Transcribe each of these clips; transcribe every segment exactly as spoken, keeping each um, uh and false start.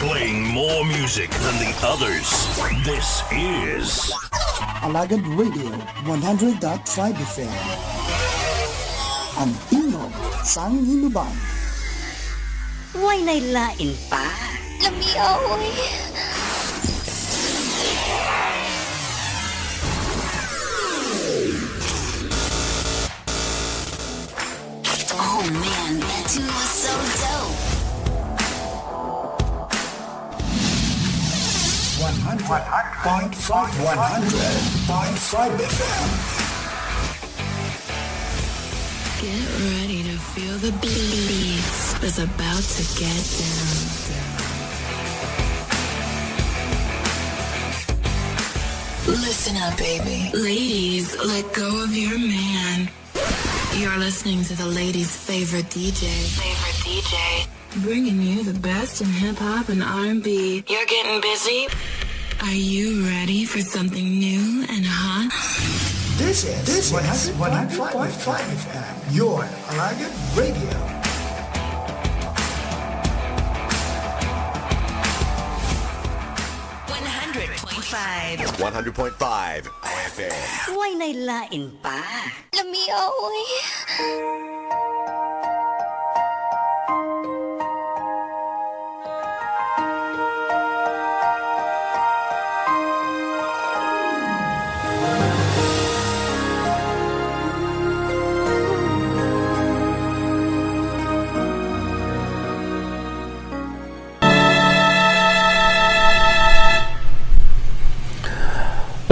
Playing more music than the others. This is Alagad Radio one hundred dot five F M. Ang tingog sang Hinubang. Way na'y lain pa. Lamia, oy. Oh man, that tune was so dope. One hundred point five, one hundred point five F M. Get ready to feel the beats. It's about to get down. Listen up, baby. Ladies, let go of your man. You're listening to the ladies' favorite D J. Favorite D J. Bringing you the best in hip hop and R and B. You're getting busy? Are you ready for something new and hot? This is, this is one hundred point five F M, your Alagad Radio. One hundred point five. One hundred point five F M. Way na'y lain pa. Lamia, oy.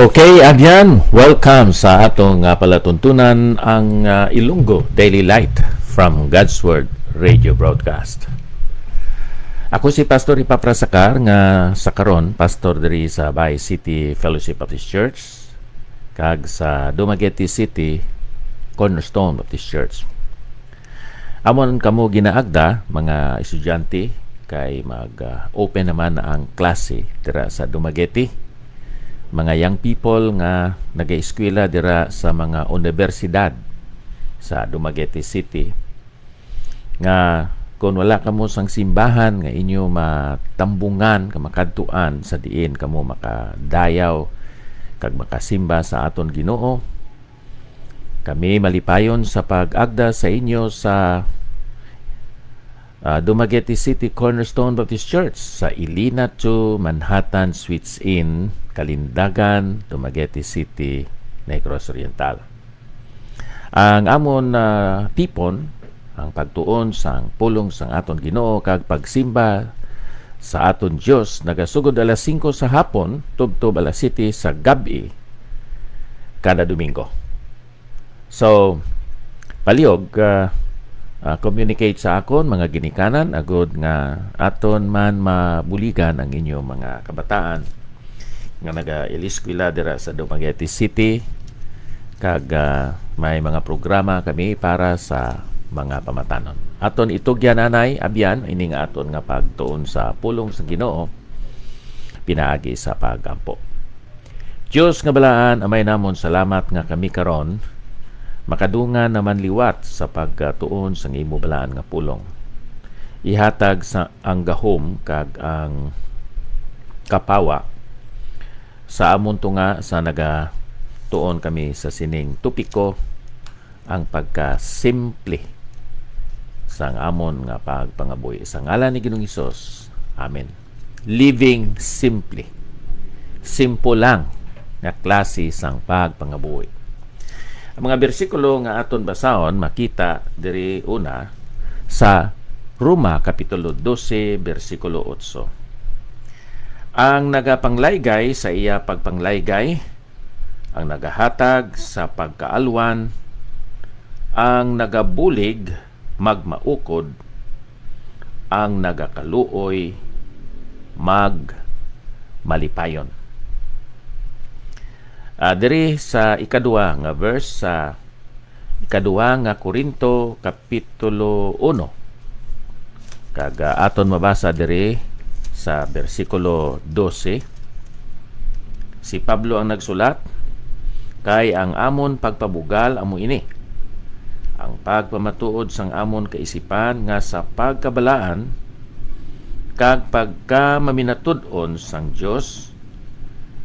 Okay, again, welcome sa atong, ah, palatuntunan, ang, ah, Ilonggo Daily Light from God's Word Radio Broadcast. Ako si Pastor Epafras Sacar, nga sa karon pastor diri sa Bay City Fellowship Baptist Church kag sa Dumaguete City Cornerstone Baptist Church. Amon kamo ginaagda, mga estudyante, kay mag, ah, open naman ang klase dira sa Dumaguete. Mga young people nga nagaeskwela dira sa mga unibersidad sa Dumaguete City, nga kon wala kamo sang simbahan nga inyo matambungan, ka makadtuan sa diin kamo makadayaw kag makasimba sa aton Ginoo, kami malipayon sa pag-agda sa inyo sa, ah, Dumaguete City Cornerstone Baptist Church sa Ilina two, Manhattan Suites Inn, Kalindagan, Dumaguete City, Negros Oriental. Ang amon, ah, tipon, ang pagtuon sang pulong sang aton Ginoo kag pagsimba sa aton Dios nagasugod alas singko sa hapon tubtob alas siyete sa gab-i kada Domingo. So, palihog, ah, ah, communicate sa akon, mga ginikanan, agod nga aton man mabuligan ang inyo mga kabataan nga nagaeskwela dira sa Dumaguete City, kag, ah, may mga programa kami para sa mga pamatanon. Aton itugyan, anay, abyan, ini nga aton nga pagtuon sa pulong sa Ginoo pinaagi sa pag-ampo. Dios nga balaan, Amay namon, salamat nga kami karon makadungan naman liwat sa pagtuon sang imo balaan nga pulong. Ihatag sa ang gahom kag ang kapawa sa amon tunga sa nagatuon kami sa sining topiko, ang pagkasimple sang amon nga pagpangabuhi. Sa ngalan ni Ginoong Hesus, amen. Living simply. Simple lang nga klase sang pagpangabuhi. Ang mga bersikulo nga aton basahon makita diri una sa Roma Kapitulo dose, bersikulo otso. Ang nagapanglaygay sa iya pagpanglaygay, ang nagahatag sa pagkaalwan, ang nagabulig magmaukod, ang nagakaluoy magmalipayon. Ah, diri sa ikadua nga verse sa ikadua nga Corinto, Kapitulo uno. Kag, ah, aton mabasa diri sa bersikulo dose. Si Pablo ang nagsulat, "Kay ang amon pagpabugal amo ini, ang pagpamatuod sang amon kaisipan nga sa pagkabalaan, kag pagkamamatud-on sang Dios,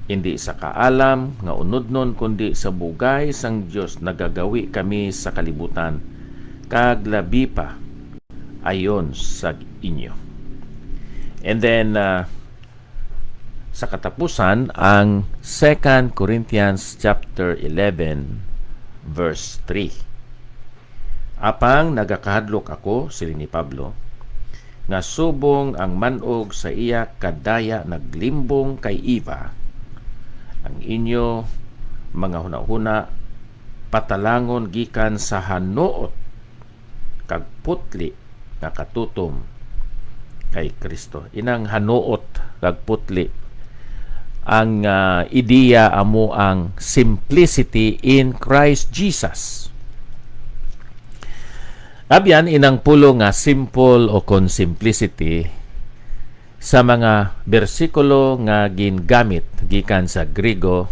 indi sa kaalam nga unodnon, kundi sa bugay sang Dios nagagawi kami sa kalibutan, kag labi pa ayon sa inyo. And then, uh, sa katapusan, ang Second Corinthians chapter eleven, verse three. "Apang nagakahadlok ako," siling ni Pablo, "nga subong ang man-og sa iya kadaya naglimbong kay Eva, ang inyo mga hunahuna patalangon gikan sa hanuot kag putli nga katutom kay Kristo." Inang hanuot kag putli, ang, ah, ideya amo ang simplicity in Christ Jesus. Abyan, inang pulong nga simple o kon simplicity sa mga bersikulo nga gingamit gikan sa Griego,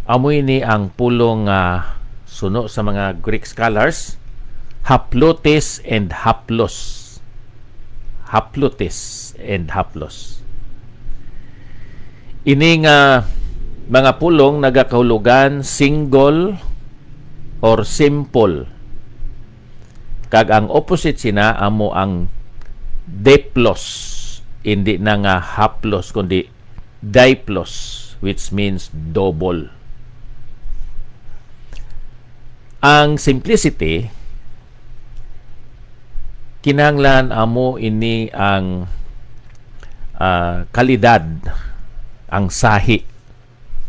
amo ini ang pulong nga suno sa mga Greek scholars, haplotes and haplos. Haplotes and haplos. Ini nga mga pulong nagakahulugan single or simple. Kag ang opposite sina amo ang diplos, hindi na nga haplos, kundi diplos, which means double. Ang simplicity, kinahanglan amo ini ang, ah, kalidad, ang sahi,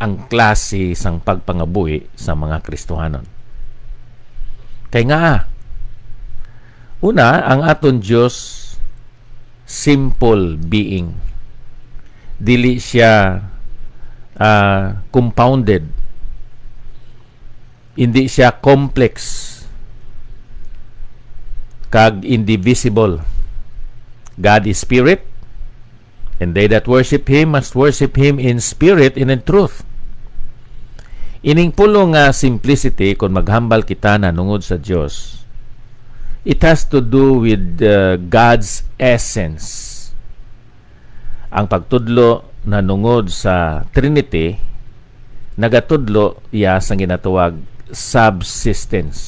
ang klase sang pagpangabuhi sa mga Kristohanon. Kay nga, una, ang aton Dios, simple being. Dili siya, ah, compounded. Hindi siya complex. Kag indivisible. God is spirit, and they that worship Him must worship Him in spirit and in truth. Ining pulong nga simplicity, kung maghambal kita nanungod sa Dios, it has to do with, uh, God's essence. Ang pagtudlo nanungod sa Trinity, nagatudlo iya sang ginatawag subsistence.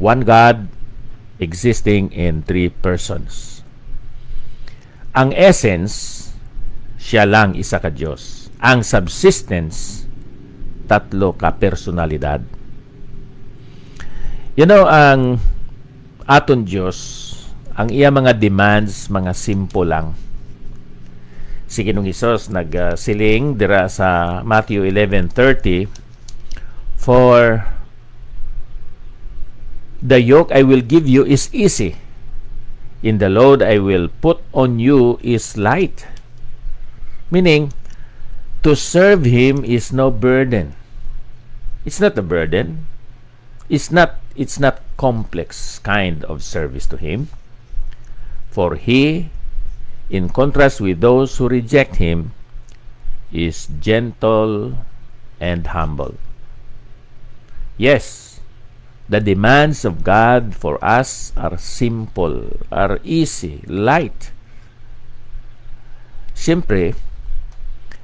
One God existing in three persons. Ang essence, siya lang isa ka Dios. Ang subsistence, tatlo ka personalidad. You know, ang aton Dios, ang iya mga demands, mga simple lang. Si Ginoong Hesus nagsiling dira sa Matthew eleven thirty, "For the yoke I will give you is easy, and the load I will put on you is light." Meaning, to serve Him is no burden. It's not a burden. It's not, it's not complex kind of service to Him. For He, in contrast with those who reject Him, is gentle and humble. Yes, the demands of God for us are simple, are easy, light. Siyempre,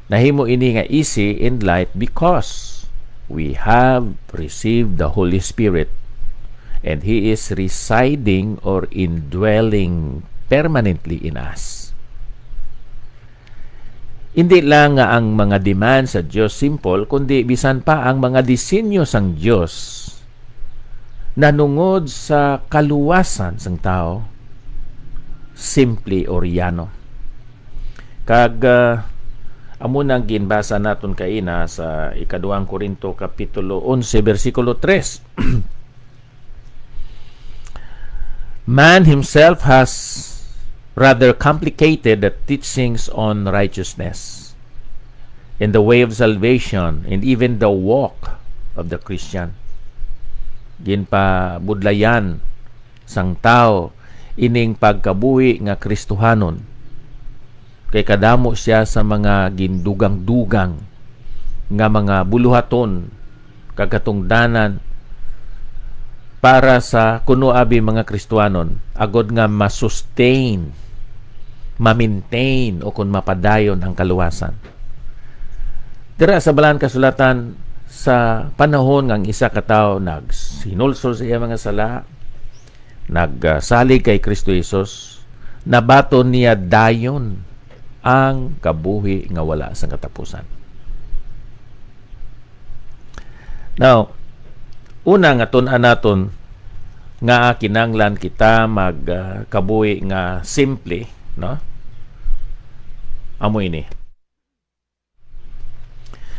nahimo ini nga easy and light because we have received the Holy Spirit, and He is residing or indwelling permanently in us. Hindi lang nga ang mga demand sa Dios simple, kundi bisan pa ang mga disenyo sang Dios nanungod sa kaluwasan sang tawo, simple or yano. Kag, ah, amo nang ginbasa naton kaina sa ikaduhang Corinto kapitulo onse, bersikulo tres. Man himself has rather complicated the teachings on righteousness and the way of salvation and even the walk of the Christian. Ginpabudlayan sang tawo ining pagkabuhi nga Kristohanon, kay kadamo siya sa mga gindugang-dugang nga mga buluhaton kag katungdanan para sa kuno abi mga Kristohanon, agod nga ma-sustain ma-maintain o kon mapadayon ang kaluwasan. Dira sa Balaan Kasulatan, sa panahon nga ang isa ka tawo nagsinulsol sa iya mga sala, nagsalig kay Kristo Jesus, nabaton niya dayon ang kabuhi nga wala sang katapusan. Now, una nga tun-an naton nga kinahanglan kita mag, ah, kabuhi nga simple, no? Amo ini.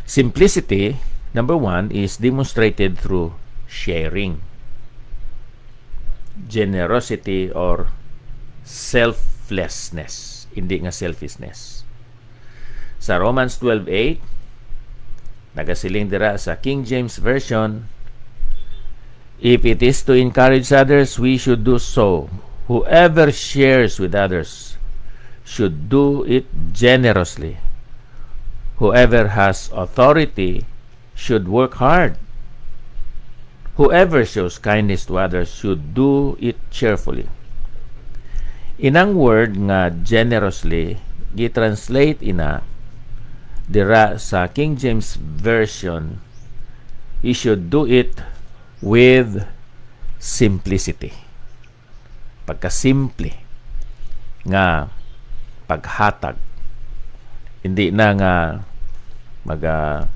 Simplicity, number one, is demonstrated through sharing, generosity, or selflessness, hindi nga selfishness. Sa Romans twelve eight, nagasiling dira sa King James Version, "If it is to encourage others, we should do so. Whoever shares with others should do it generously. Whoever has authority should work hard. Whoever shows kindness to others should do it cheerfully." Inang word nga generously, gitranslate ina dira sa King James Version, "He should do it with simplicity." Pagkasimple nga paghatag. Hindi na nga maga-arkila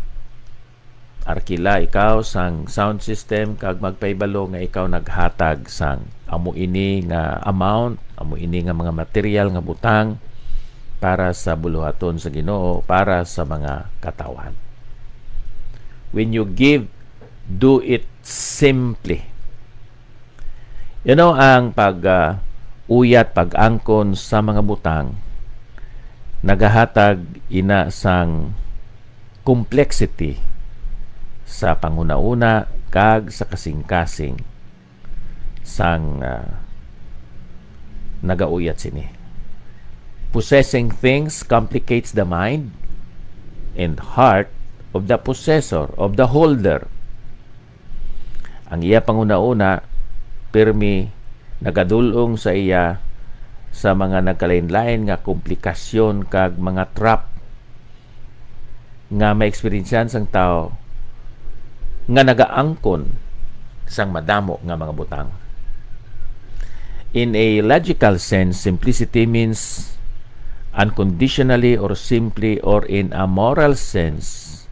ikaw sang sound system kag magpahibalo nga ikaw naghatag sang amo ini nga amount, amo ini nga mga material nga butang para sa buluhaton sa Ginoo, para sa mga katawhan. When you give, do it simply. You know, ang pag, ah, uyat, pag-angkon sa mga butang, nagahatag ina sang complexity sa panghunahuna kag sa kasingkasing sang, ah, nagauyat sini. Possessing things complicates the mind and heart of the possessor, of the holder. Ang iya panghunahuna, pirmi nagadul-ong sa iya sa mga nagkalain-lain nga komplikasyon kag mga trap nga maeksperiensyahan sang tawo nga nagaangkon sang madamo nga mga butang. In a logical sense, simplicity means unconditionally or simply, or in a moral sense,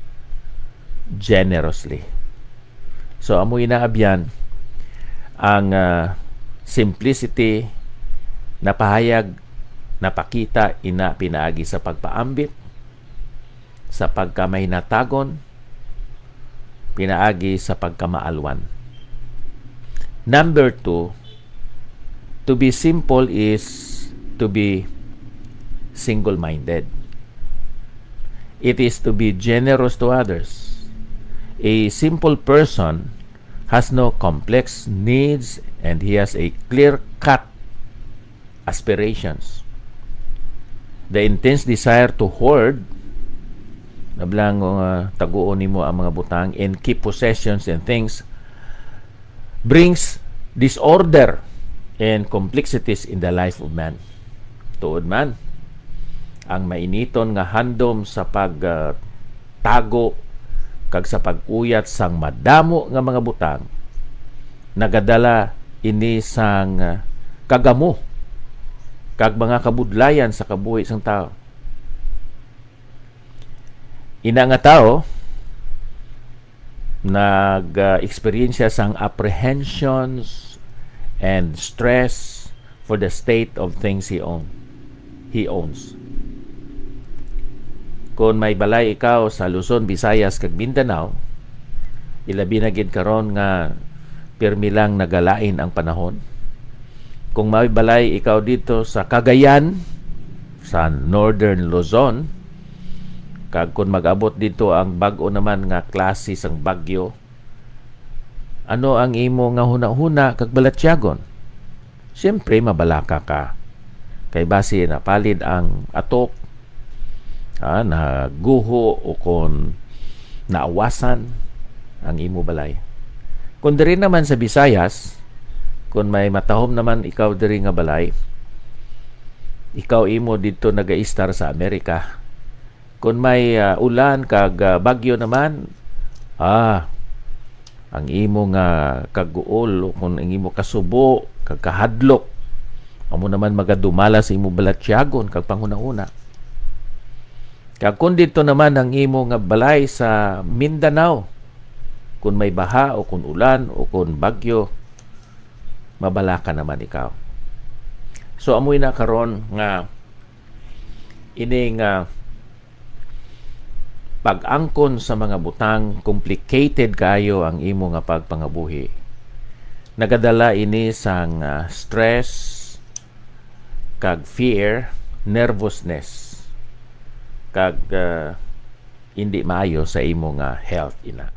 generously. So, amo ina, abyan, ang, ah, simplicity napahayag, napakita ina pinaagi sa pagpaambit, sa pagkamahinatagon, pinaagi sa pagkamaalwan. Number two, to be simple is to be single-minded. It is to be generous to others. A simple person has no complex needs and he has a clear-cut aspirations. The intense desire to hoard, nablang, uh, taguon nimo ang mga butang and keep possessions and things, brings disorder and complexities in the life of man. Tuod man, ang mainiton nga handom sa pag, uh, tago kag sa pag-uyat sang madamo nga mga butang, nagadala ini sang, ah, kagamo kag mga kabudlayan sa kabuhi sang tawo. Ina nga tawo nag-eksperyensya sang apprehensions and stress for the state of things he own, he owns. Kon may balay ikaw sa Luzon, Visayas, kag Mindanao, ilabi na gid karon nga pirmi lang nagalain ang panahon. Kung may balay ikaw dito sa Cagayan, sa Northern Luzon, kag kung mag-abot dito ang bag-o naman nga klase sang bagyo, ano ang imo nga hunahuna kag balatyagon? Siyempre, mabalaka ka. Kay basi napalid ang atok, ah, naguho o kon naawasan ang imo balay. Kung diri naman sa Visayas, kung may matahom naman ikaw diri nga balay, ikaw imo didto nagaistar sa Amerika. Kung may, ah, ulan kag, ah, bagyo naman, ah, ang imo nga kaguol o kung ang imo kasubo kag kahadlok, amo naman magadumala sa imo balatyagon kag panghunahuna. Kag kung didto naman ang imo nga balay sa Mindanao, kung may baha o kung ulan o kung bagyo, mabalaka naman ikaw. So, amoy na karon nga ini nga pag-angkon sa mga butang, complicated kaayo ang imo nga pagpangabuhi. Nagadala ini sang, ah, stress, kag fear, nervousness, kag, ah, hindi maayo sa imo nga health ina.